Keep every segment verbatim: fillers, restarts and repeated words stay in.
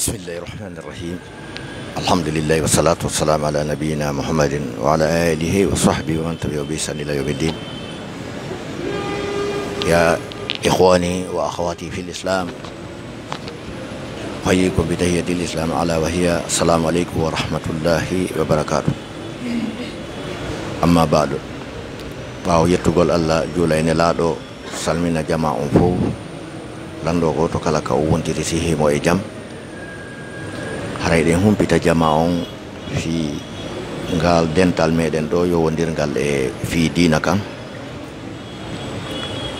بسم الله الرحمن الرحيم. الحمد لله والصلاة والسلام على نبينا محمد وعلى آله وصحبه ومن تبعه بإحسان إلى يوم الدين. يا إخواني وأخواتي في الإسلام، أحييكم بتحية الإسلام ألا وهي السلام عليكم ورحمة الله وبركاته. أما بعد، ɓaawo yettugol Allah, juula e Nelaaɗo, salmina jamaa on fow, lanɗo gooto kala ka o wontiri, si himo e jam. Haray ɗen humpita jamaa on fii ngal dental meɗen ɗo, yowondirngal e fii diina kan.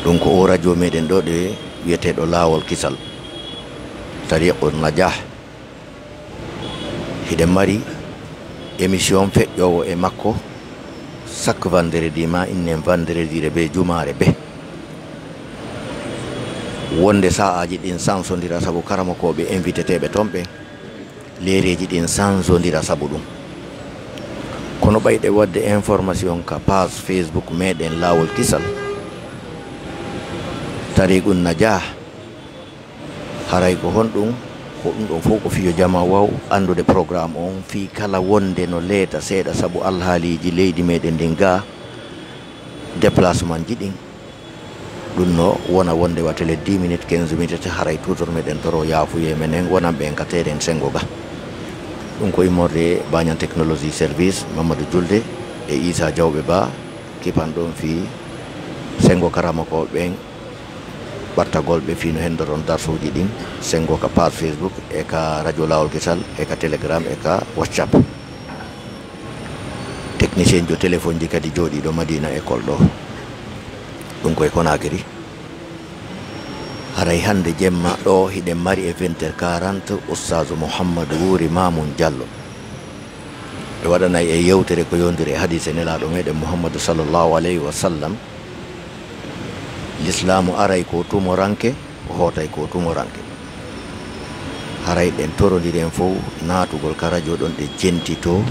Ɗun ko oo radio meɗen ɗo ɗe wi'eteeɗo Laawol Kisal, Tariqun Najah. Hiɗen mari émission feƴƴoowo e makko chaque vendredi, ma innen vendredi re be jumaare be. Wonde sa'aaji ɗin sansondira sabu karamokooɓe inviteteeɓe ton ɓen, leereeji ɗin sansondira sabu ɗun. Kono ɓayɗe waɗde information ka page Facebook meɗen Laawol Kisal, Tariqun Najah, haray ko honɗun? Ko ɗun ɗon fow ko fii yo jamaa waw anndude programme on, fii kala wonde no leeta seeɗa sabu alhaaliiji leydi meɗen ndin gaa, déplacement ji ɗin. Ɗun no wona wonde wa tele dix minutes, quinze minutes, haray toujours meɗen toro yaafuyee menen wonanɓe en ka teeren senngo ga. Ɗun ko immorde Banyan Technology Service, Mamadou Julde e Isa Jawɓe Ba, kipan ɗon fii senngo karamokooɓe ɓen. Ɓattagol ɓe fii no hendoron darsuuji ɗin, senngo ka page Facebook, e ka radio Laawol Kisal, e ka Telegram, e ka WhatsApp. Technicien jo téléphone ji kadi jooɗiiɗo Madina École ɗo. Ɗun ko e Conakry. Haray hande jemma ɗo hiɗen mari e vingt heures quarante, Ustaazu Muhammadu Wuuri Maamun Jallo. Ɓe waɗanay e yewtere ko yowondiri e hadiise Nelaaɗo meɗen Muhammadu sallallahu alayhi wa sallam. Lislaamu aray ko tumoranke, o hootay ko tumoranke. Haray ɗen torondiri en fow naatugol ka radio ɗon, ɗe jentitoo.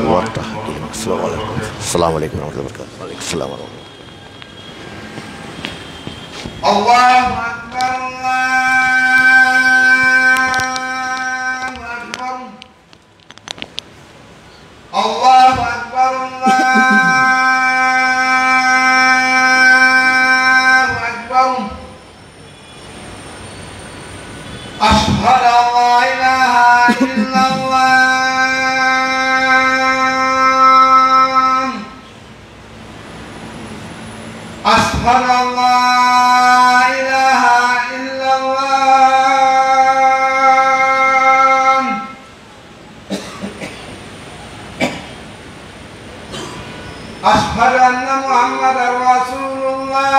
Warta hakkille makko. Assalamu aleykum. Assalamu aleykum wa rahmatullahi wa barakatuh. Wa aleykum salam wa rahmatullah. Allahu akbar, Allahu akbar. الله أكبر، الله أكبر. أشهد أن لا إله إلا الله. أشهد أن لا إله إلا الله. أشهد أن محمدا رسول الله.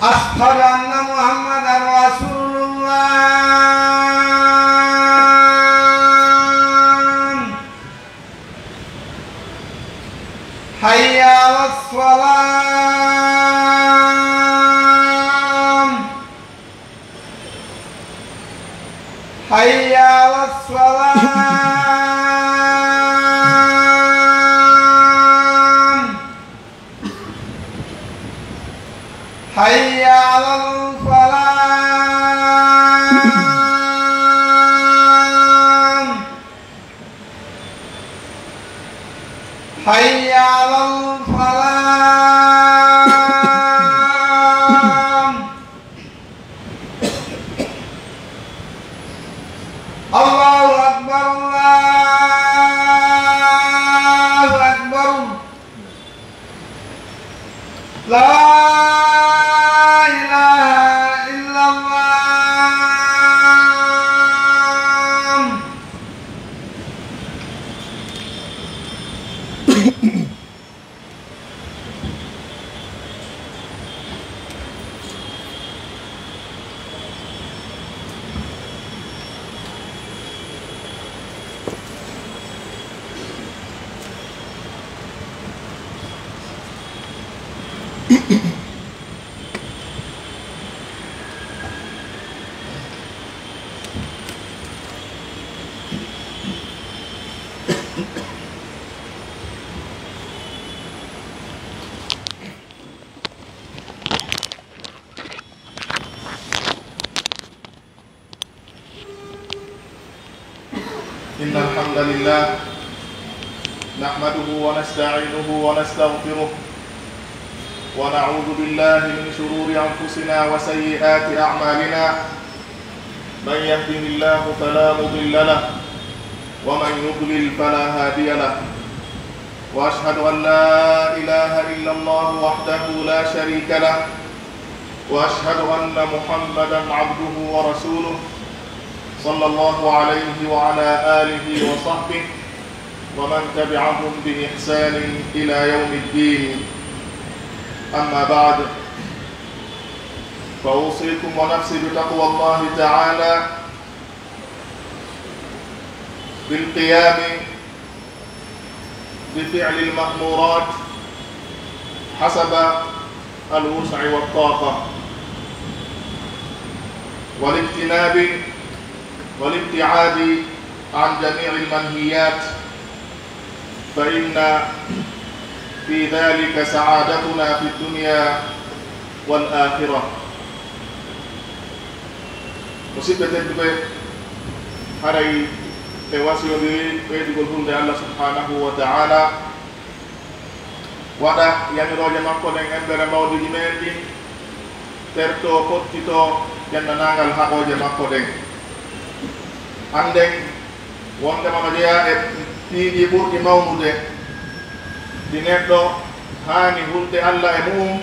أشهد أن محمدا رسول الله. حي على الصلاة. حي على الصلاة. حي على الفلاح. حي على الفلاح. الله أكبر، الله أكبر. لا إله إلا الله. الحمد لله، نحمده ونستعينه ونستغفره، ونعوذ بالله من شرور أنفسنا وسيئات أعمالنا. من يهده الله فلا مضل له، ومن يضلل فلا هادي له. وأشهد أن لا إله إلا الله وحده لا شريك له، وأشهد أن محمدا عبده ورسوله، صلى الله عليه وعلى آله وصحبه ومن تبعهم بإحسان إلى يوم الدين. أما بعد، فأوصيكم ونفسي بتقوى الله تعالى بالقيام بفعل المأمورات حسب الوسع والطاقة، والاجتناب والابتعاد عن جميع المنهيات، فإن في ذلك سعادتنا في الدنيا والآخرة. Musiɓɓe tedduɓe, haray ɓe wasiyondiri ɓeydugol hulde Allah subhanahu wa ta'ala, waɗa yamirooje makko ɗen embere mawɗi ɗi men ɗin, tertoo, pottitoo denndaangal haɓooje makko ɗen. Annden wonndema no jeyaa e piiji ɓurɗi mawnude ɗi neɗɗo haani hulde Allah e mu'un,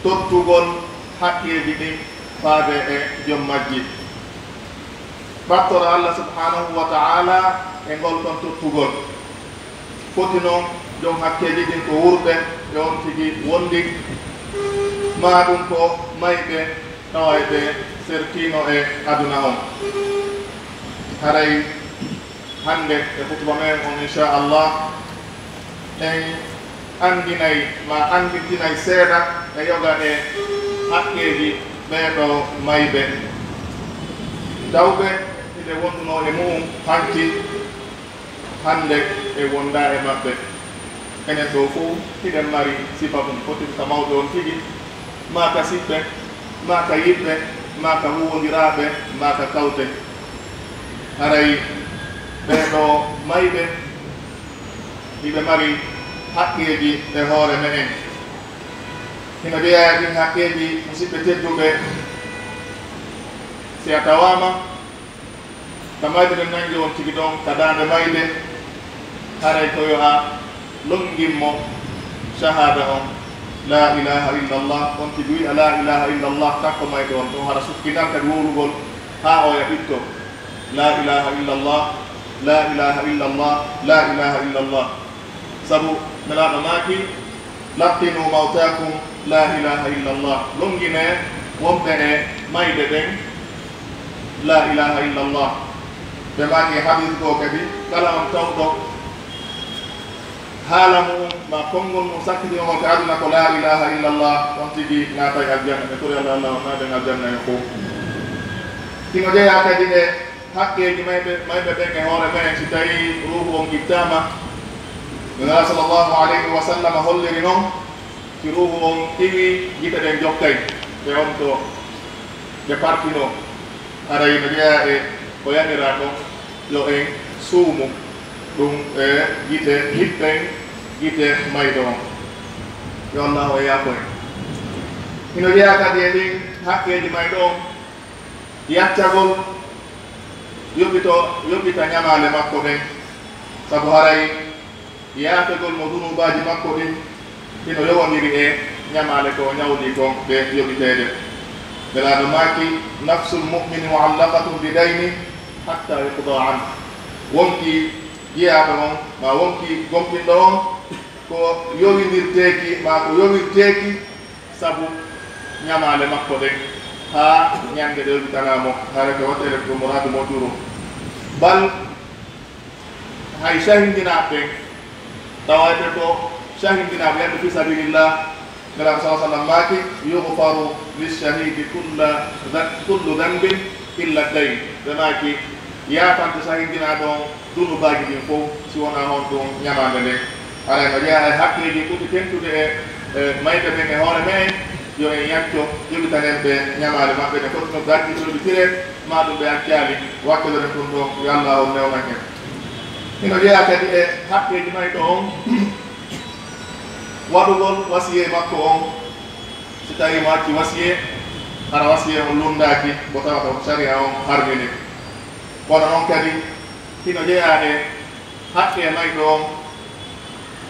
tottugol haqqeeji ɗin faade e jom majji. Ɓattora Allah subhanahu wa ta'ala e ngol ton tottugol. Foti non, jom hakkeeji ɗin ko wuurɓe ɓe on tigi wondi, maa ɗum ko mayɓe tawa e ɓe sertiino e aduna on. Haray hannde e hutuba men on, inchallah, en anndinay maa anndintinay seeɗa e yoga e haqqeeji ɓee ɗoo mayɓe. Tawɓe hiɓe wondunoo e mu'un hanki, hannde en wondaa e maɓɓe. Enen ɗoo fow hiɗen mari sifa tun fotirta mawɓe on tigi, maa ka siɓɓe, maa ka yiɓɓe, maa ka huuwondiraaɓe, maa ka kawte. Haray ɓee ɗoo mayɓe hiɓe mari haqqeeji e hoore me'en. Hino jeyaa e ɗin haqqeeji, musiɓɓe tedduɓe, si a tawaama ka mayde nden nangi on tigi ɗon ka daande mayde, haray ko yo a longin mo shahaada on, laa ilaaha illallah, on tigi wi'a laa ilaaha illallah, takko mayde on ɗon, hara sukkinal kadi wowlugol haa oya ɓitto, laa ilaaha illallah, laa ilaaha illallah, laa ilaaha illallah. Sabu Nelaaɗo maaki, "Laqqinu mawtaakum laa ilaaha illallah." Longinee wonɓe e mayde ɓen laa ilaaha illallah. Ɓe maaki e hadiis goo kadi, kala on tawɗo haala mu'un maa konngol mu'un sakkitiiɗo mo ka aduna ko laa ilaaha illallah, on tigi naatay aljanna. Ɓe tori Allah, Allah on naaten aljanna en fow. Hino jeyaa kadi e haqqeeji mayɓe, mayɓe ɓen e hoore me'en, si tawii ruuhu on ittaama. Nulaaɗo sallallahu alayhi wa sallam holliri non, si ruuhu on iwii, gite ɗen jokkay, ɗe omtoo, ɗe partinoo. Haray no jeyaa e ko yamiraa kon, yo en suumu ɗum e gite, hippen gite mayɗo on. Yo Allaahu o yaafo en. Hino jeyaa kadi e ɗin haqqeeji mayɗo on, yaccagol yoɓito, yoɓita ñamaale makko ɗen, sabu haray yaafegol mo dunuubaaji makko ɗin hino yowondiri e ñamaale ko o ñawlii kon ɗe yoɓiteede. Nelaaɗo maaki, "Nafsul mu'mini mu'allaqatun bi dayni hatta yuqda anhu." Wonki jiyaaɗo on, maa wonki gomɗinɗo on, ko yowindirteeki, maa ko yowirteeki sabu ñamaale makko ɗen, haa ñande ɗe yoɓitanaa mo, haray ko waɗɗere ko muraadu mo juro. Bal hay shahidinaaɓe ɓen, tawayɓe ko shahidinaaɓe yande fi sabilillah, Nelaaɗo sallallahu alaihi wasallam maaki, "Yughfaru lishahidi kulla dhan-, kullu dhanbin illa dayn." Ɓe maaki, yaafante shahidinaaɗo on dunubaaji ɗin fow, si wonaa on ɗum ñamaande nden. Haray no jeyaa e haqqeeji ɓurɗi tentude e, e mayɓe ɓen e hoore me'en, yo en yacco, yoɓitanen ɓe ñamaale maɓɓe ɗen. Foti no gardi to yoɓitiree, maa ɗum ɓe accaali, wakkiloren ɗum ɗon, yo Allah on newnan en. Hino jeyaa kadi e haqqeeji mayɗo on, waɗugol wasiyee makko on, si tawii mo acci wasiyee, hara wasiyee on lunndaaki, mbo tawata on sariya on harmini. Kono non kadi, hino jeyaa e haqqee mayɗo on,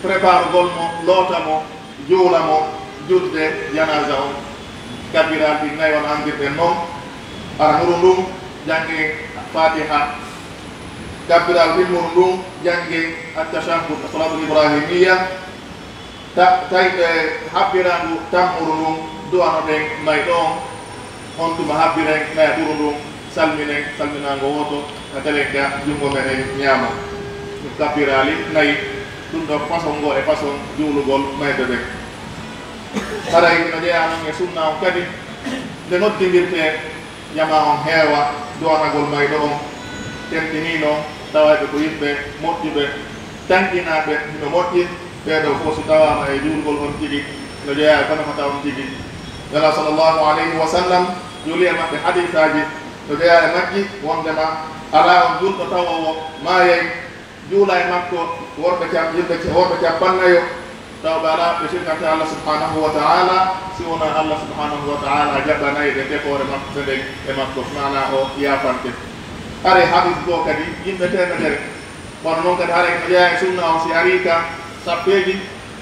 préparugol mo, loota mo, juula mo, julde janaaza on. Kabbiral ɗin nay wano anndirɗen non. Aranuru ndun, janngen Faatiha. Kabbiral ɗimmuru ndun, janngen At-Tashahhud, As-Salaatul Ibrahimiyya. Ta-, tay-, e, habbirandu tammuru ndun, du'anoɗen mayɗo on. On tuma habbiren nayaɓuru ndun, salminen salminaango wooto, ka telen ka junngo men ñaamo. Ɗun kabbiraali nayi, ɗun ɗon façon goo e façon juulugol mayɓe ɓen. Haray no jeyaa non e sunna on kadi, nde noddindirtee, jamaa on heewa du'anagol mayɗo on, tentinii non tawayɓe ko yimɓe moƴƴuɓe, tanƴinaaɓe hino moƴƴi, ɓee ɗoo fow si tawaama e juulgol on tigi, no jeyaa e kono fata on tigi. Nelaaɗo sallallahu alayhi wa sallam juli e maɓɓe hadiisaaji no jeyaa e majji, wondema alaa on julɗo tawoowo maayay, juula e makko worɓe cap-, yimɓe ca-, worɓe cappannayo, taw ɓe alaa ɓe sirkanta Allah subhanahu wa ta'ala, si wonaa Allah subhanahu wa ta'ala jaɓanay ɓe defoore maɓɓe nden e makko, maanaa o yaafante. Haray hadiis goo kadi, yimɓe teemedere. Kono non kadi, haray ko jeyaa e sunna on, si arii ka sappeeji,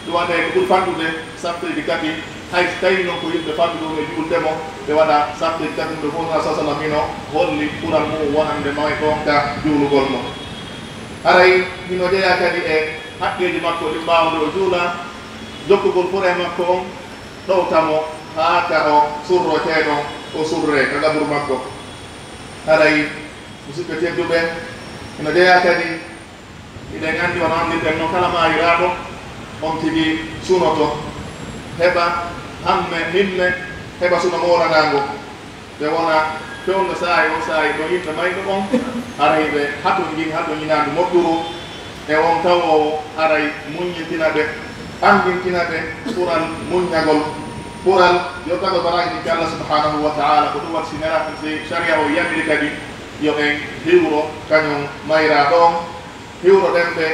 ɗun waɗee ko ɓuri fanɗude sappeeji tati. Hay si tawii non ko yimɓe fanɗuɓe woni e juulde mo, ɓe waɗa sappeeji tati, ɗun ɗoo fow, Nelaaɗo sallallahu alayhi wa sallam hino holli ɓural mu'un wonande mayɗo on ka juulugol mo. Haray hino jeyaa kadi e haqqeeji makko ɗin ɓaawo nde o juula, jokkugol foree makko on, ɗowta mo haa ka o surrotee ɗon, o surree ka qaburu makko. Haray, musiɓɓe tedduɓe, hino jeyaa kadi, hiɗen anndi wano anndirɗen non, kala maayiraaɗo on tigi sunoto, heɓa hamme, himme, heɓa suno moolanaango. Ɓe wona fewndo saa'i on saa'i ɗon yimɓe mayɗo on, haray ɓe hatonjini hatonjinaandu moƴƴuru, e on tawoowo haray muññintina ɓe, anndintina ɓe ɓural muññagol, ɓural yottagol baraaji ɗin ka Allah subhanahu wa ta'ala. Ko ɗun waɗi si nera-, si sariya on yamiri kadi yo en hiwro kañun maayiraaɗo on, hiwroɗen ɓe,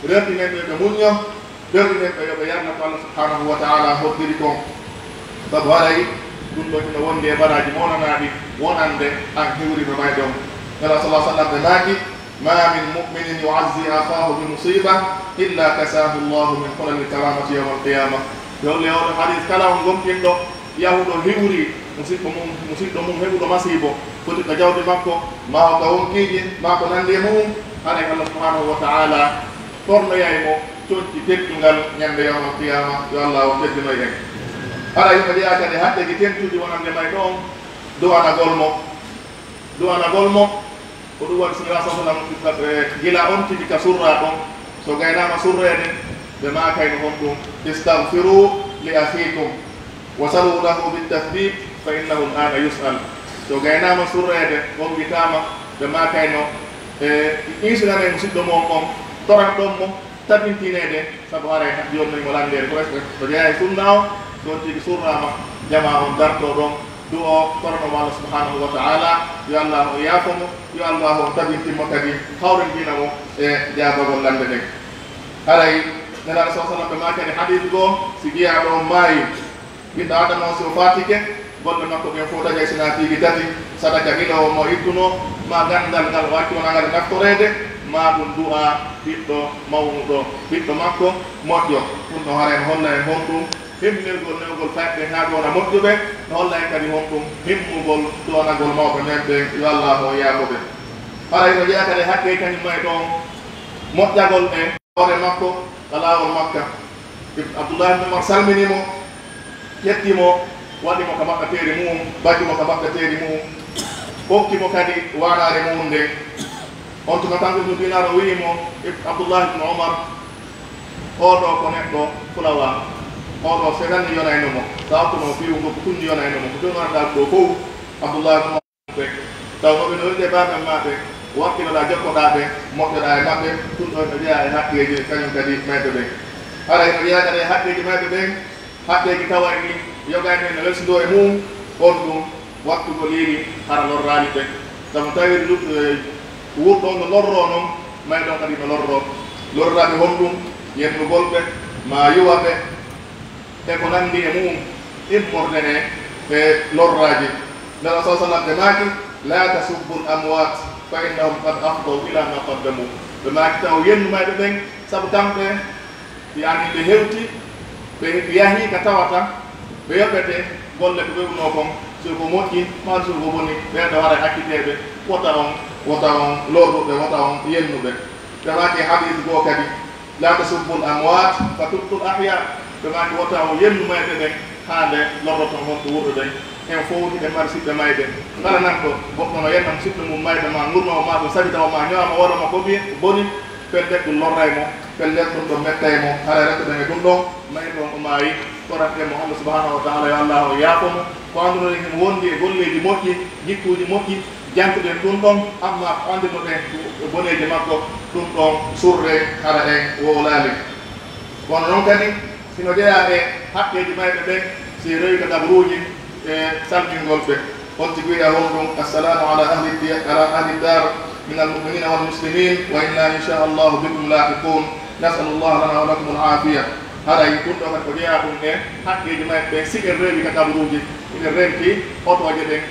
rerɗinen ɓe yo ɓe muñño, ɓerɗinen ɓe yo ɓe yarna ko Allah subhanahu wa ta'ala hoddiri kon. Sabu haray ɗun ɗon hino wondi e baraaji moolanaɗi wonande an hiwriiɗo mayɗo on. Nelaaɗo sallallahu alaihi wasallam ɓe maaki, "Ma min mu'minin yu'azzi akhaahu bi musiba illa kasaahu Allahu min hulali karamati yawmal qiyamah." Ɓe holli e oo ɗoo hadiis, kala on gomɗinɗo yahuɗo hiwri musiɗɗo mum, musiɗɗo mum heɓuɗo masiibo, foti ka jawdi makko, maa ko ka wonkiiji, maa ko nanndi e mu'un, haray Allah subhanahu wa ta'ala ɓornoyay mo conci teddungal ñande yawmal qiyaama, yo Allah on teddinoy en. Haray hino jeyaa kadi e haqqeeji tentuɗi wonande mayɗo on, du'anagol mo, du'anagol mo, ko ɗun waɗi si Nelaaɗo sallallahu alaihi wasallam, eh, gila on tigi ka surraa ɗon, so gaynaama surreede, ɓe maakayno honɗun, "Istaghfiru li akhikum, wa salu lahu bit tathbit, fa innahu al-ana yus'al." So gaynaama surreede, ɓonngitaama, ɓe maakayno, eh, iisinanen musiɗɗo mon on, toranɗon mo, tabintineede, sabu haray jooni no mo lanndeede ko respect. Ko jeyaa e sunna on, so on tigi surraama, jamaa on dartoo ɗon, du'oo, torano mo Allah subhanahu wa ta'ala, yo Allah on yaafo mo, yo Allah on tabintin mo kadi, hawrindina mo e jaabagol lannde nden. Haray Nelaaɗo sallallahu alaihi wasallam ɓe maaki kadi hadiis goo, si jiyaaɗo on maayi, ɓiɗɗo Aadama on, si o faatike, golle makko ɗen fow taƴay si naa piiji tati, sadaka gila o mo ittunoo, maa ganndal ngal o acci wonaa ngal e naftoreede, maa ɗun du'aa ɓiɗɗo mawnuɗo, ɓiɗɗo makko moƴƴo. Ɗun ɗon haray no holla en honɗun himmirgol newgol fayɓe haa ɓe wona moƴƴuɓe, no holla en kadi honɗun himmugol du'anagol mawɓe men ɓen, yo Allaahu on yaafo ɓe. Haray no jeyaa kadi e haqqee kañun mayɗo on moƴƴagol e hoore makko ka laawol Makka. Abdullah ibn Umar salmini mo, ƴetti mo, waɗi mo ka maɓɓeteeri mu'un, baki mo ka maɓɓeteeri mu'un, okki mo kadi waanaare mu'un nden. On tuma Amru ibn Dinar o wi'i mo, Abdullah ibn Umar, "Oo ɗoo ko neɗɗo fulawaa, oo ɗoo Seyɗan yonayno mo, tawtuno fii nokku tun yonayno mo, ko jooni wonata ɗoo fow." Abdullah ibn Umar ɓe. Taw no ɓe no wi'ude baaben maa ɓe, wakkilo ɗaa, jokko ɗaa ɓe, moƴƴo ɗaa e maɓɓe, ɗun ɗon no jeyaa e haqqeeji kañun kadi mayɓe ɓen. Haray no jeyaa kadi e haqqeeji mayɓe ɓen, haqqeeji tawayɗi, yogayɓe no welsindoo e mu'un, on ɗun wattugol yini hara lorraali ɓe. Sabu tawii lu-, eh, wurɗo on no lorroo non, Mayɗo on kadi no lorroo. Lorraaɓe honɗum? Yennugol ɓe, maa yuwa ɓe, e ko nanndi e mu'un, immorde e, e lorraaji. Nela sa sallam ɓe maaki, "La tasubbu l-amwaat, fa innahum qad afdaw ila ma qaddamu." Ɓe maaki taw yennu mayɓe ɓen, sabu kamɓe, yani ɓe hewti, ɓe yahi ka tawata, ɓe yoɓete golle ko ɓe wunoo kon, si ko moƴƴi, maa si ko boni, ɓen ɗo haray acciteeɓe, wota on, wota on lorru ɓe, wota on yennu ɓe. Ɓe maaki hadiis goo kadi, "La tasubbu l-amwaat, fa tubtu l-ahyaa." Ɓe maaki, "Wota on yennu mayɓe ɓen, haa nde lorroton honɓe wuurɓe ɓen." En fow hiɗen mari siɓɓe mayɓe. Kala nanɗo goɗɗo no yenna mo siɓɓe mum mayɓe, maa ŋurna mo, maa ɗum sabita mo, maa ño'a mo, waɗa mo ko ɓi-, boni, pellet ɗum lorray mo, pellet ɗum ɗon mettay mo. Haray rento ɗen e ɗum ɗon, mayɗo on o maayi, toranɗen mo Allah subhanahu wa ta'ala, yo Allah o yaafo mo. Ko anndunoɗen himo wondi e golleeji moƴƴi, jikkuuji moƴƴi, jantuɗen ɗum ɗon, amma ko anndunoɗen ko boneeji makko, ɗum ɗon surre, hara en wowlaali. Kono non kadi, hino jeyaa e haqqeeji mayɓe ɓen, si rewi ka kaburuuji, e salmingol ɓe. On tigi wi'a honɗum, "Assalaamu ala ahli diya-, ala ahli daar min al-mu'miniina wal muslimiin, wa inna in shaa Allahu bikum laahiquun. Nas'alu Allaha lana wa lakum al-aafiya." Haray ɗum ɗoo kadi ko jeyaa ɗum e haqqeeji mayɓe ɓen, si en rewi ka kaburuuji, hiɗen renti otooje ɗen,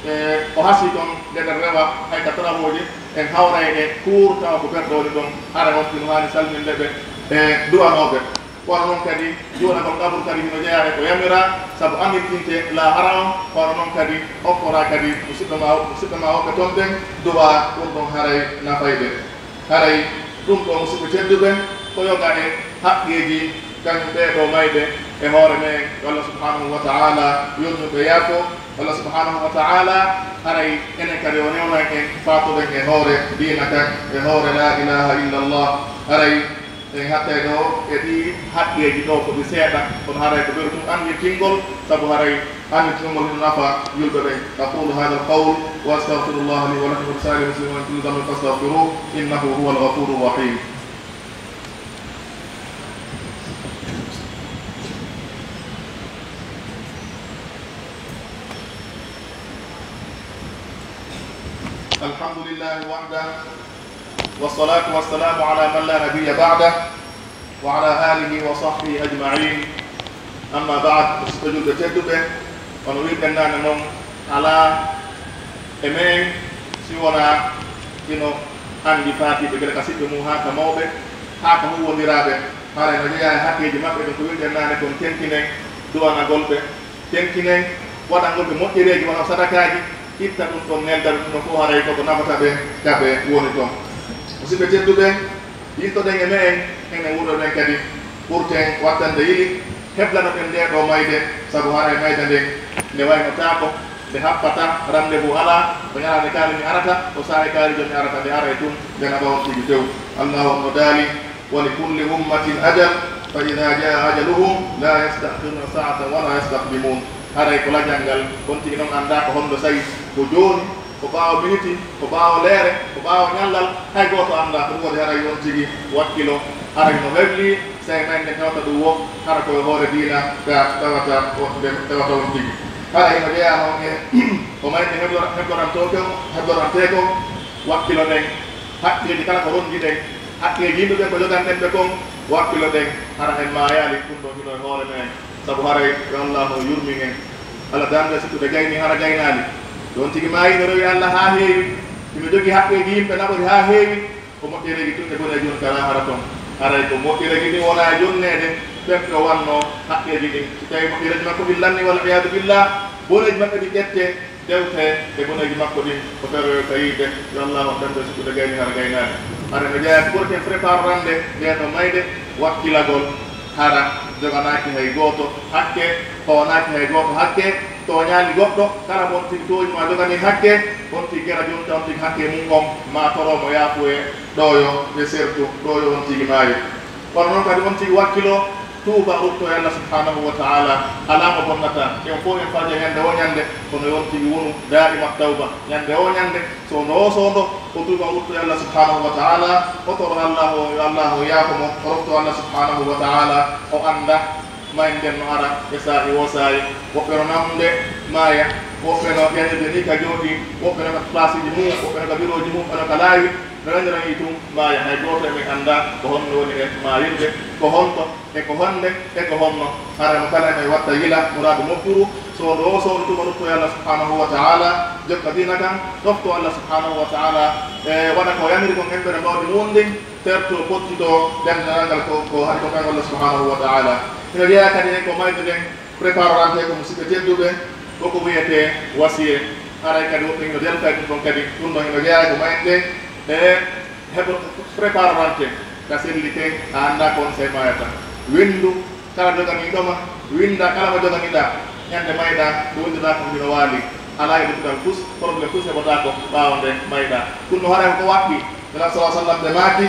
e o hasii ton nde ɗen rewa, hay ka travaux ji, en hawray e cours tawa ko berɗe woni ɗon, haray on tigi no haani salminde ɓe e du'anoo ɓe. Kono non kadi, jooɗagol qabru kadi hino jeyaa e ko yamiraa, sabu annitinta laahara on, kono non kadi okkoraa kadi musidɓe maa, musidɓe maa woɓɓe ton ɓen, du'aa, ɗum ɗon haray nafay ɓe. Haray ɗum ɗoo, musidɓe tedduɓe, ko yoga e haqqeeji kañum ɓee ɗoo mayɓe e hoore men, yo Allah subhanahu wa ta'ala yurmu ɓe, yaafo. Allah subhanahu wa ta'ala, haray enen kadi o newnan en faatoɗen e hoore diina kan, e hoore laa ilaaha illallah. Haray en hattay ɗoo e ɗii haqqeeji ɗoo, ko ɗi seeɗa, kono haray ko ɓuri tun annitingol, sabu haray annitingol hino nafa julɓe ɓen. أقول هذا القول وأستغفر الله لي ولكم ولسائر المسلمين من كل ذنب فاستغفروه إنه هو الغفور الرحيم. الحمد لله وحده، والصلاة والسلام على من لا نبي بعده، وعلى آله وصحبه أجمعين. أما بعد، musidɓe julɓe tedduɓe, hono wi'irɗen naane non, alaa e men si wonaa hino anndi faatiiɓe gila ka siɓɓe mum haa ka mawɓe, haa ka huuwondiraaɓe. Haray no jeyaa e haqqeeji maɓɓe ɗin, ko wi'irɗen naane kon, tenkinen du'anagol ɓe, tenkinen waɗangol ɓe moƴƴereeji, wano sadakaaji, itta ɗum ɗon, nelda ɗum ɗon fof, haray ko ko nafata ɓe ka ɓe woni ton. Musidɓe tedduɓe, yiltoɗen e me'en, enen wuurɓe ɓen kadi, ɓurten wattande yili, heblanoɗen ndee ɗoo mayde, sabu haray mayde nden, nde waynotaako, nde happataa, rendez-vous alaa, ko ñalaande kaari mi arata, ko saa'i kaari jom mi arata, nde aray tun, nde naɓa on tigi tew. Allaahu on no daali, "ولكل أمة أجل، فإذا جاء أجلهم لا يستأخرون ساعة ولا يستقدمون." Haray ko lajal ngal, on tigi non anndaa ko honno sa'i, ko jooni, ko ɓaawo miniti, ko ɓaawo leere, ko ɓaawo ñallal, hay gooto anndaa. Ɗum waɗi haray on tigi wakkilo, haray no hebli, sa'e mayde nden tawata ɗum wo hara ko e hoore diina ka tawata o, nde tawata on tigi. Haray no jeyaa non e ko mayde heblora-, heblorantoo kon, heblorantee kon, wakkiloɗen haqqeeji kala ko rondiɗen, haqqeeji yimɓe ɓen ko joganɗen ɓe kon, wakkiloɗen hara en maayaali, ɗum ɗoo hino e hoore men. Sabu haray yo Allaahu yurmin en. Alla darnde suttude gayni hara gaynaali. Ɗon tigi maayi no rewi Alla haa heewi, hino jogii haqqeeji yimɓe naɓori haa heewi, ko moƴƴereeji tun e boneeji woni ka laahara ton. Haray ko moƴƴereeji ɗin wona e jonneede ɓen ɓe o wannoo haqqeeji ɗin. Si tawii moƴƴereeji makko ɗin lanni, wal iyaadu billah, boneeji maɓɓe ɗin ƴettee, dewtee e boneeji makko ɗin, ko feroyo ka yiite. Yo Allaahu on darnde suttude gayni hara gaynaali. Haray no jeyaa ko ɓurten preparorande ndee ɗoo mayde, wakkilagol hara joganaaki hay gooto hakke, tooñaaki hay gooto hakke, tooñaali goɗɗo, kala mo on tigi tooñi maa joganii hakke, on tigi gera jonta on tigi hakke mun on, maa toroo mo yaafuye, ɗooyo e sertu, ɗooyo on tigi maayo. Kono non kadi on tigi wakkiloo, tuuba, ruttoo e Alla subhaanahu wa ta'aala, alaa mo bonnataa. En fow en faajay ñande woo ñande, kono yo on tigi wonu daa'ima tawba. Ñande woo ñande, soondo woo soondo, o tuuba, o ruttoo e Alla subhaanahu wa ta'aala, o toro Alla o, yo Alla o yaafo mo, o ruttoo Alla subhaanahu wa ta'aala, o annda mayde nden no ara e saa'i woo saa'i. Woɓɓe no namude maaya, woɓɓe no ƴañirde nii ka jooɗii, woɓɓe no ka palaasiiji mum, woɓɓe no ka birooji mum, woɓɓe no ka laawi. No rendiran e tun maaya, hay gooto e men anndaa ko honno woni e maayirde, ko honto, e ko hannde, e ko honno. Hara mo kala e men watta yila muraadu moƴƴuru, soodo o soodo tuma rutto e Allah subhanahu wa ta'ala, jokka diina kan, ɗofto Allah subhanahu wa ta'ala, e waɗa ko yamiri kon embere mbawdi mun ndin, terto, pottito, dental ngal ko, ko hari ko kan Allah subhanahu wa ta'ala. Hino jeyaa kadi e ko mayde ɗen, Préparorante ko musiɓɓe tedduɓe, ko ko wi'etee wasiye. Haray kadi woɓɓe hino delta e ɗum ɗon kadi, ɗum ɗon hino jeyaa ko mayde e heɓo préparorante ka sellite, a anndaa ko on sey maayata. Winndu kala joganiiɗo ma, winnda kala mo joganiɗaa, ñande mayɗaa, ko winnduɗaa kon hino waali. Alaa e duɗal fus, problème fus heɓotaako ɓaawo nde mayɗaa. Ɗum no haray ko waɗɗi. Nela sallallahu alaihi wasallam ɓe maaki,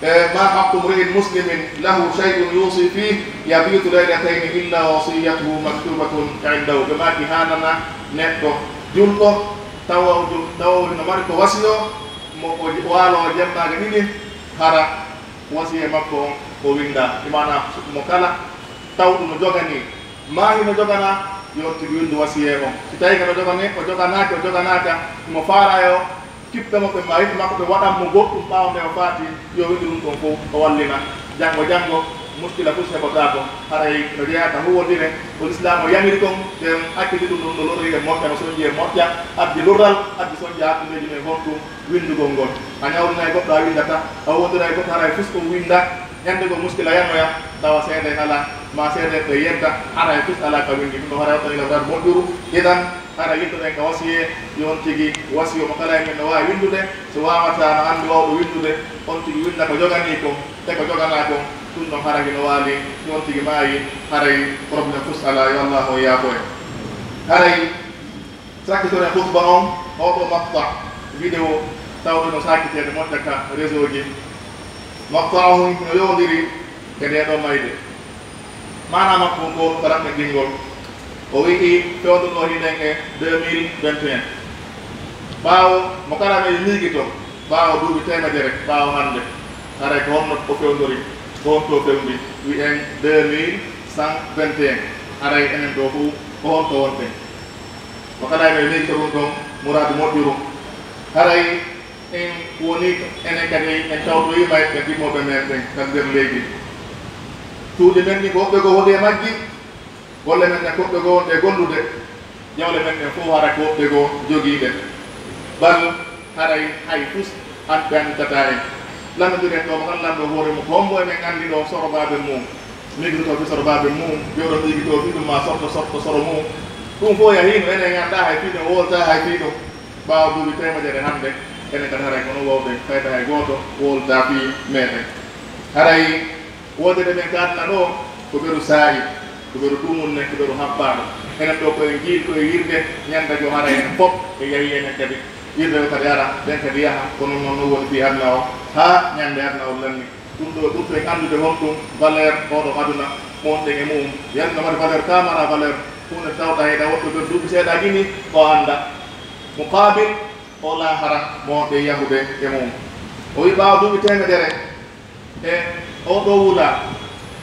E, ما حق امرئ مسلم له شيء يوصي فيه يبيت ليلتين إلا وصيته مكتوبة عنده. Ɓe maaki haanana neɗɗo julɗo tawa o ju-, tawa o no mari ko wasiyo mo o j-, waalo o jemmaaga ɗiɗi hara wasiye makko on o winnda. Imaana mo kala tawɗo no joganii maa hino joganaa, yo on tigi winndu wasiyee on. Si tawii kadi o joganii, o joganaaki, o joganaaka, himo faalaa yo kippe mo ɓe maa yiɗɓe makko ɓe waɗan mo goɗɗum ɓaawo nde o faati, yo winndu ɗum ɗon fow, o wallina. Janngo, janngo, muskila fus heɓotaako. Haray no jeyaa ka huuwondire, ko Lislaamu yamiri kon, ɓen acciti ɗum ɗum no lorri e moƴƴa, no sonji e moƴƴa, addi lorral, addi sonja hakkundeeji men honɗum winndugol ngol. A ñawlinay goɗɗo a winndataa, a huuwondiray goɗɗo haray fus ɗum winnda, Ñande goo muskila yanoya, tawa seedee alaa, maa seedee ɓe yedda, haray fus alaa ka winndi. Ɗum ɗoo haray waɗɗani lam rar moƴƴuru. Idan, hara yiltoɗen ka wasiyee, yo on tigi wasiyo mo kala e men no waawi winndude. Si waawataa, no anndi waawɗo winndude, on tigi winnda ko joganii kon, e ko joganaa kon. Ɗum ɗon hara hino waali, si on tigi maayi, haray problème fus alaa, yo Allaahu on yaafo en. Haray Sakkitoren khutba on, oo ɗoo maqta' vidéo tawɗo no sakkiteede moƴƴa ka réseau ji. Maqta' on no yowondiri e ndee ɗoo mayde. Maanaa makko ko ko raɓɓinɗingol. O wi'i fewndo ɗoo hiɗen e deux mille vingt et un. Ɓaawo mo kala no miigito, ɓaawo duuɓi teemedere ɓaawo hannde, haray ko honno o fewndori, ko honto o fewndi, wi'en deux mille cent vingt et un, haray enen ɗoo fow ko honto wonɗen? Mo kala e men miijito ɗum ɗon muraadu moƴƴuru. Haray en woni, enen kadi en tawtoyiima e ɓe gimooɓe men ɓen ka nder leydi. Cuuɗi men ɗin ko woɓɓe goo hoɗi e majji, golle men ɗen ko woɓɓe goo wonde e gollude, jawle men ɗen fow hara ko woɓɓe goo jogii ɗe. Bal haray hay fus an ɓe anndidataa en. Lanndondiren ɗoo, mo kala lanndoo hoore mum, ko hombo e men anndi ɗoo sorobaabe mum? Miigitotoo fii sorobaabe mum, jooɗo miigitoo fii ɗum, maa sorto, sorto soro mum. Ɗum fow yahiino, enen en anndaa hay fii ɗum, wowlataa hay fii ɗum. Ɓaawo duuɓi teemedere hannde, enen kadi haray ko non wowden, fayda hay gooto wowlataa fii meɗen. Haray wonde men ka aduna ɗoo, ko ɓeru saa'i, ko ɓeru duumunne, ko ɓeru habbaaɗo. Enen ɗoo ko en jii-, ko e yirde, ñande goo haray en fow e yahi enen kadi. Yirde o kadi ara, ɓen kadi yaha, kono non non woni fii aduna o, haa ñande aduna o lanni. Ɗum ɗoo ɓurto en anndude honɗum valeur oo ɗoo aduna mo wonɗen e mu'un. Yalla no mari valeur, ka maraa valeur, huunde tawɗaa heyɗa woɓɓe ɓen duuɓi seeɗaaji nii, o annda. Muqaabil oo laahara mo wonɗen yahude e mu'un. O wi'i ɓaawo duuɓi teemedere, e oo ɗoo wula,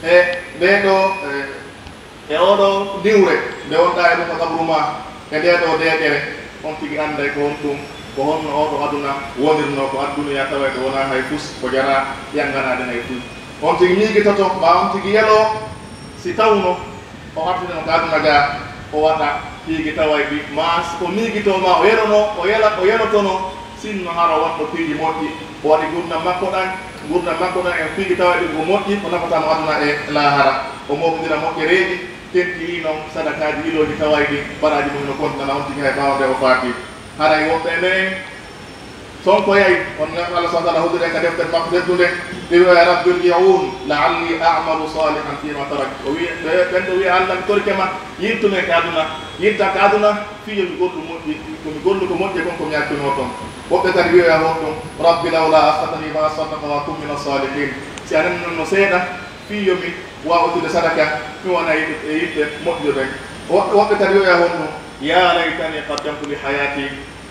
e ndee ɗoo, e, e oo ɗoo diwre nde wonɗaa e ɗum ka qabru maa, e ndee ɗoo deeƴere, on tigi annday ko honɗum, ko honno oo ɗoo aduna wonirnoo, ko adduniyaa tawee ko wonaa hay fus, ko jaraa ƴannganaade hay fus. On tigi miigitoto, maa on tigi yeloo, si tawno o artino ka aduna gaa, o waɗa piiji tawayɗi, maa o miigitoo, maa o yelonoo, o yela-, o yelotonoo, sinno hara waɗɗo piiji moƴƴi, o waɗi ngurndan makko ɗan, ngurndan makko ɗan e piiji tawayɗi ko moƴƴi, ko nafata mo aduna e laahara. O mooɓondira moƴƴereeji, tentinii non sadakaaji ilooji tawayɗi, baraaji mum no kontinana on tigi hay ɓaawo nde o faati. Haray woɓɓe e men, Sonko yahi, on ngal Allah subhanahu wa ta'ala holliri en ka deftere makko teddunde, ɓe wi'a, "Rabbi irji'un la'alli a'malu salihan fima tarakt." O wi'i, ɓe, ɓen ɗoo wi'a, "Allah, mi torike ma, yiltu men ka aduna, yiltan ka aduna, fii yo mi gollu moƴƴi, ko mi gollu ko moƴƴi kon ko mi accuno ton." Woɓɓe kadi wi'a honɗum, "Rabbi lawla akhartani fa asaddaqa wa akun mina salihin." Si a neeɓii lan seeɗa, fii yo mi waawu ittude sadaka, mi wona e yiɓɓe, e yiɓɓe moƴƴuɓe ɓen. Woɓɓe, woɓɓe kadi wi'a honɗum, "Ya laytani qaddamtu li hayati."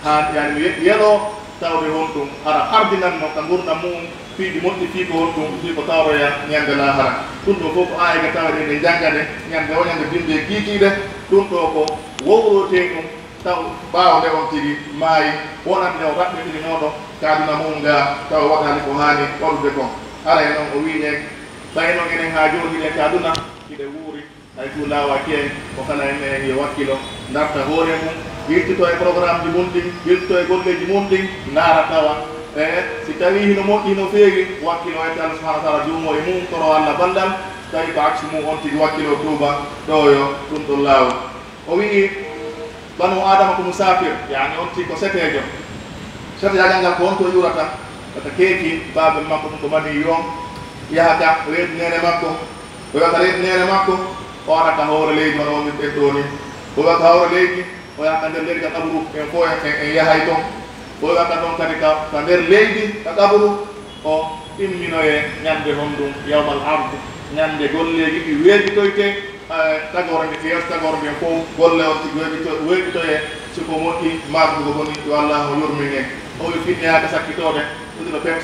Haa, yani, mi ye-, yeloo tawde honɗum hara ardinan mo ka ngurndan mu'un, piiji moƴƴi, fii ko honɗum, fii ko tawroya ñande laahara. Ɗum ɗoo fow ko aayeeje tawɗe ɗe njannga ɗe, ñande woo ñande bimmbi e kiikiiɗe. Ɗum ɗoo ko wowlortee ɗum, Taw ɓaawo nde on tigi maayi, wonande o raɓɓindirinooɗo ka aduna mun ga, taw waɗaali ko haani waɗude kon. Haray non o wi'i en, ɓay non enen haa jooni hiɗen ka aduna, hiɗen wuuri, hay fuu laawaaki en, ko kala e me'en yo wakkilo, darta hoore mun, yiltito e programmeji mun ɗin, yiltito e golleeji mun ɗin, ndaara tawa, e si tawii hino moƴƴi, hino feewi, wakkilo e Allah subhanahu wa ta'ala, juumo e mun, toro Allah ballal, si tawii ko aksu mun, on tigi wakkilo tuuba, ɗooyo ɗun ɗon laawol. O wi'i, Banu Aadama ko musaafir, yaani on tigi ko seteejo. Seteyaagal ngal ko honto yurata? Wata keeki baaben makko ɗun ko manii on, yaha ka reedu neene makko, o yaha ka reedu neene makko, o ara ka hoore leydi hono wonirɗen ɗoo ni. O yaha ka hoore leydi, o yaha ka nder leydi ka qaburu, en fow en, en, en yahay ton. O yaha ka ton kadi ka, ka nder leydi ka qaburu, o imminoyee ñande honɗun, yawmal ard, ñande golleeji ɗi weeɓitoytee, eh, tagoore nden, yeeso tagoore nden fow, golle on tigi weeɓito-, weeɓitoyee, si ko moƴƴi, maa ko ko boni, yo Allaahu yurmin en. O wi'i, finneyaaka sakkitoode, ɗun ɗoo pet,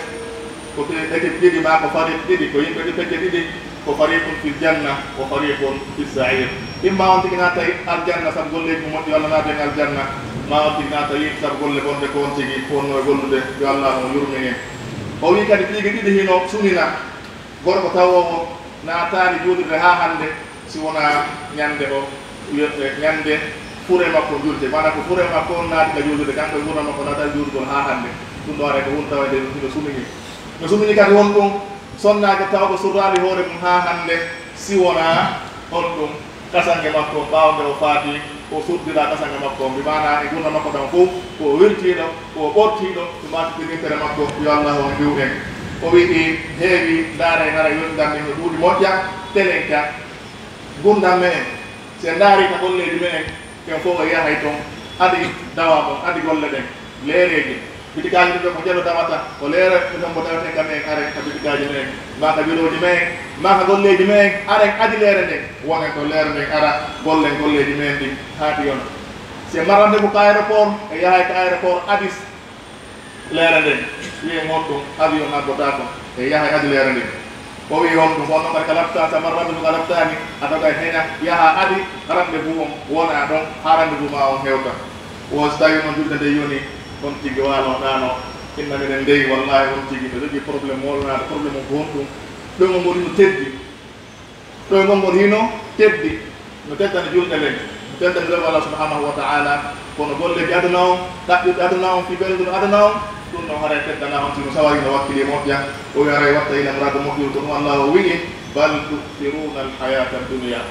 ko pe-, ekip ɗiɗi maa ko fariq ɗiɗi, ko yimɓe ɗi pecce ɗiɗi, ko fariqun fil janna, wa fariqun fis sa'ir. Imma on tigi naatay aljanna sabu golleeji mun moƴƴi, walla naatay aljanna, maa on tigi naatay sabu golle bonɗe ko on tigi wonnoo e gollude, yo Allaahu yurmin en. O wi'i kadi piiji ɗiɗi hino sunina. Gorko tawoowo naataali juulirde haa hannde, si wonaa ñande o, ñande fure makko juulde. Maanaa ko fure makko on naati ka juulirde, kanko e ngurndan makko naataali juulirgol haa hannde. Ɗun ɗoo haray ko huunde tawande no sunini. No sunini kadi honɗun, sonnaajo tawɗo surraali hoore mun haa hannde, si wonaa honɗun, kasange makko, ɓaawo nde o faati, o suddiraa kasange makko on, bi maanaa e ngurndan makko ɗan fow, ko o wirtiiɗo, ko o ɓortiiɗo, ɗun maa suddirii tere makko, yo Allaahu on hiw en. O wi'i, heewi, ndaaree, haray welndan men no ɗuuɗi moƴƴa, telen ka ngurndan me'en. Si en ndaarii ka golleeji me'en, ken fow en yahay ton, adi dawaa mon, adi golle ɗen, leereeji. Bitikaaji ɗin ɗon ko jelo dawata, ko leere ɗum ɗon mo daweten ka me'en, aren ka bitikaaji me'en, maa ka birooji me'en, maa ka golleeji me'en, aren adi leere nden, wonen to leere nden, ara gollen golleeji me'en ɗin, haa ɗi yona. Si en maran rendez-vous ka aéroport, en yahay ka aéroport, adi leere nden, wi'en honɗun, avion nabbotaako, en yahay adi leere nden. O wi'i honɗun, ko honno kadi ka laɓtaa, si a maran rendez-vous ka laɓtaani, a dogay heña, yaha adi rendez-vous on, wona ɗon, haa rendez-vous maa on hewta. Wo si tawii non julde nden yoni, on tigi waaloɗaano, inna miɗen dey, wallaahi on tigi no jogii problème moolanaade, problème on ko honɗun? Ɗoyngol ngol hino teddi. Ɗoyngol ngol hino teddi. No teddani julde nden, no teddani rewɓe Allah subhanahu wa ta'ala, kono golleeji aduna on, ɗaɓɓirɗe aduna on, fii belɗuno aduna on, ɗun non haray teddanaa on, si no sawari no wakkili moƴƴa, o wi'i haray watta ila muraadu moƴƴuru, ko ɗun Allah o wi'i, "Bal tu'thiruna al-hayata ad-dunya."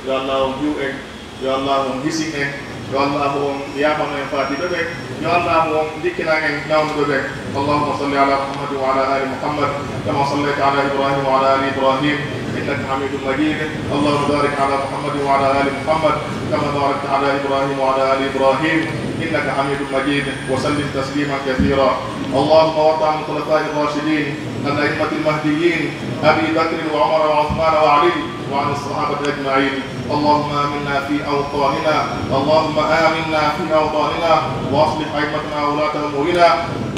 Yo Allah on hiw en. Yo Allaahu on hisin en, yo Allaahu on yaafano en faatiiɓe ɓen, yo Allaahu on jikkinan en nawnuɓe ɓen. اللهم صل على محمد وعلى آل محمد كما صليت على إبراهيم وعلى آل إبراهيم إنك حميد مجيد. اللهم بارك على محمد وعلى آل محمد كما باركت على إبراهيم وعلى آل إبراهيم إنك حميد مجيد. وسلم تسليما كثيرا. اللهم وارض عن الخلفاء الراشدين الأئمة المهديين أبي بكر وعمر وعثمان وعلي وعن الصحابة أجمعين. اللهم آمنا في أوطاننا، اللهم آمنا في أوطاننا، وأصلح أئمتنا وولاة أمورنا،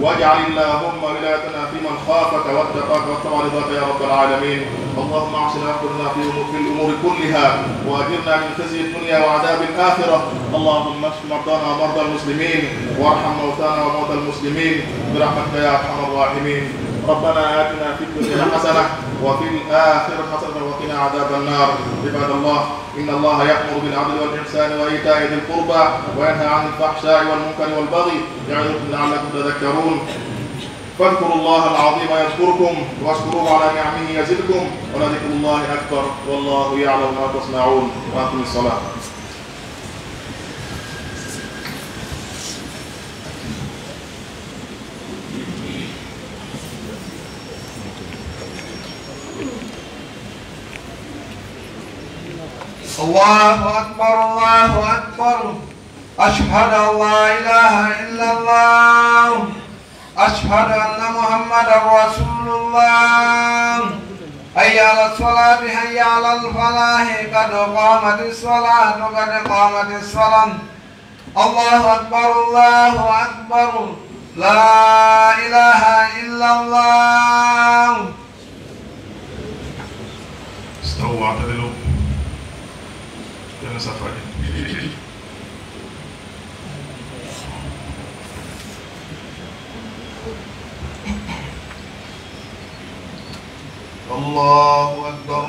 واجعل اللهم ولايتنا في من خافك واتقاك واتبع رضاك يا رب العالمين. اللهم أحسن عاقبتنا في أمور، في الأمور كلها، وأجرنا من خزي الدنيا وعذاب الآخرة. اللهم اشف مرضانا ومرضى المسلمين، وارحم موتانا وموتى المسلمين برحمتك يا أرحم الراحمين. ربنا آتنا في الدنيا حسنة وفي الآخرة حسنة وقنا عذاب النار. عباد الله، إن الله يأمر بالعدل والإحسان وإيتاء ذي القربى وينهى عن الفحشاء والمنكر والبغي يعظكم لعلكم تذكرون. فاذكروا الله العظيم يذكركم واشكروه على نعمه يزدكم ولذكر الله أكبر والله يعلم ما تصنعون. وأقم الصلاة. الله أكبر، الله أكبر. أشهد أن لا إله إلا الله. أشهد أن محمدا رسول الله. حي على الصلاة، حي على الفلاح، قد قامت الصلاة، قد قامت الصلاة. الله أكبر، الله أكبر. لا إله إلا الله. استووا، اعتدلوا. Yalla safaade. الله أكبر.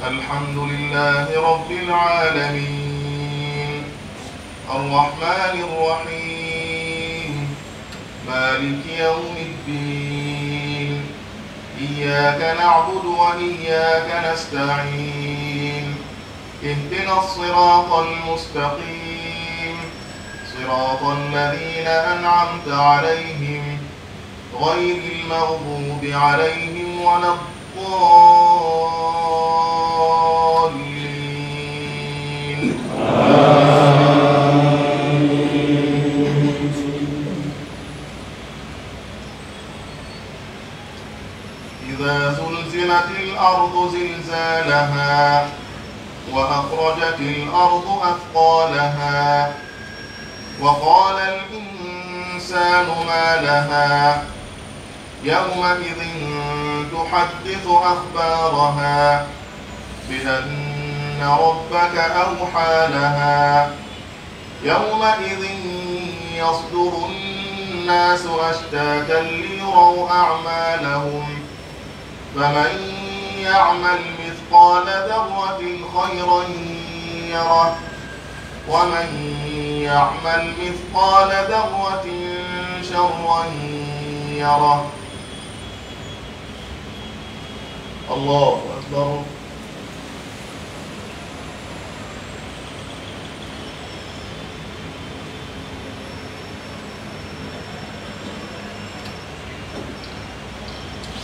الحمد لله رب العالمين. الرحمن الرحيم. مالك يوم الدين. إياك نعبد وإياك نستعين. اهدنا الصراط المستقيم. صراط الذين أنعمت عليهم غير المغضوب عليهم ولا الضالين. إذا زلزلت الأرض زلزالها وأخرجت الأرض أثقالها وقال الإنسان ما لها يومئذ تحدث أخبارها بأن ربك أوحى لها يومئذ يصدر الناس أشتاتا ليروا أعمالهم فمن يعمل مثقال ذرة خيرا يره ومن يعمل مثقال ذرة شرا يره. الله أكبر.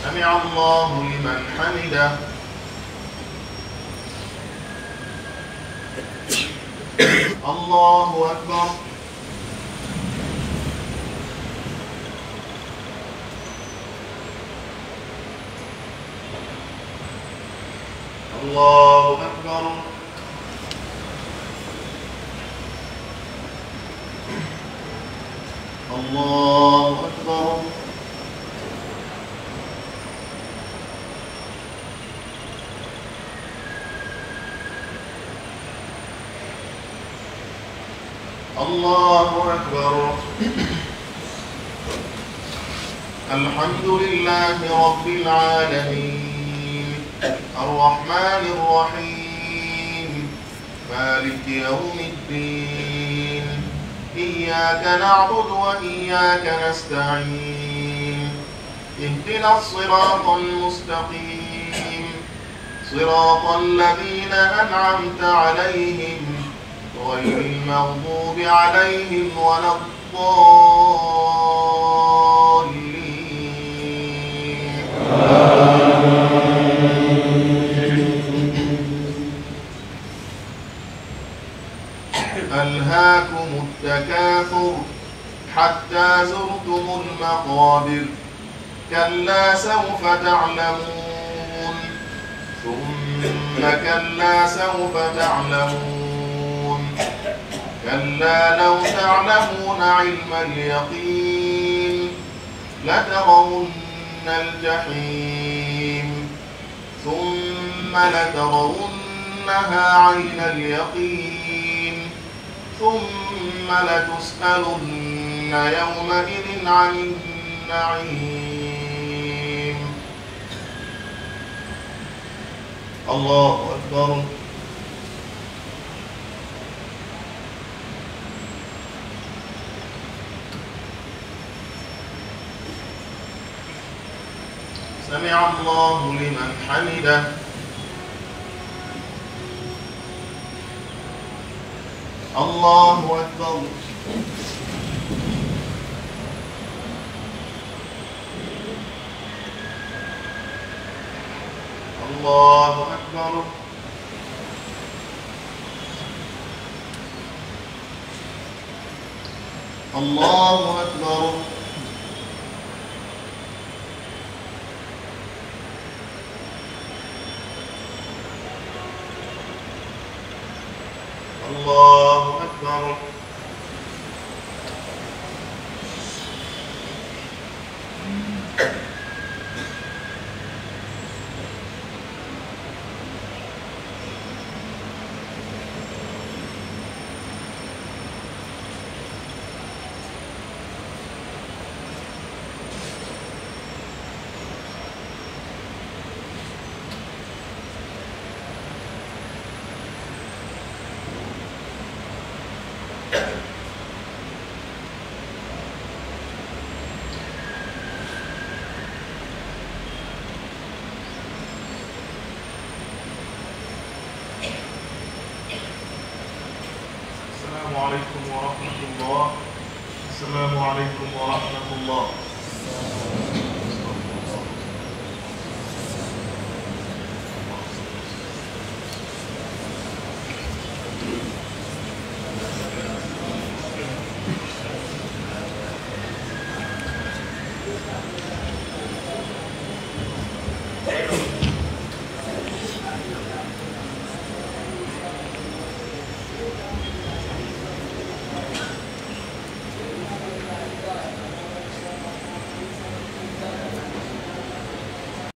سمع الله لمن حمده. الله أكبر. الله أكبر. الله أكبر. الله أكبر. الحمد لله رب العالمين. الرحمن الرحيم. مالك يوم الدين. إياك نعبد وإياك نستعين. اهدنا الصراط المستقيم. صراط الذين أنعمت عليهم غير المغضوب عليهم ولا الضالين. ألهاكم التكاثر حتى زرتم المقابر. كلا سوف تعلمون. ثم كلا سوف تعلمون. كلا لو تعلمون علم اليقين. لترون الجحيم. ثم لترونها عين اليقين. ثم لتسألن يومئذ عن النعيم. الله أكبر. سمع الله لمن حمده. الله أكبر. الله أكبر. الله أكبر. الله أكبر. عليكم ورحمة الله. السلام عليكم ورحمة الله.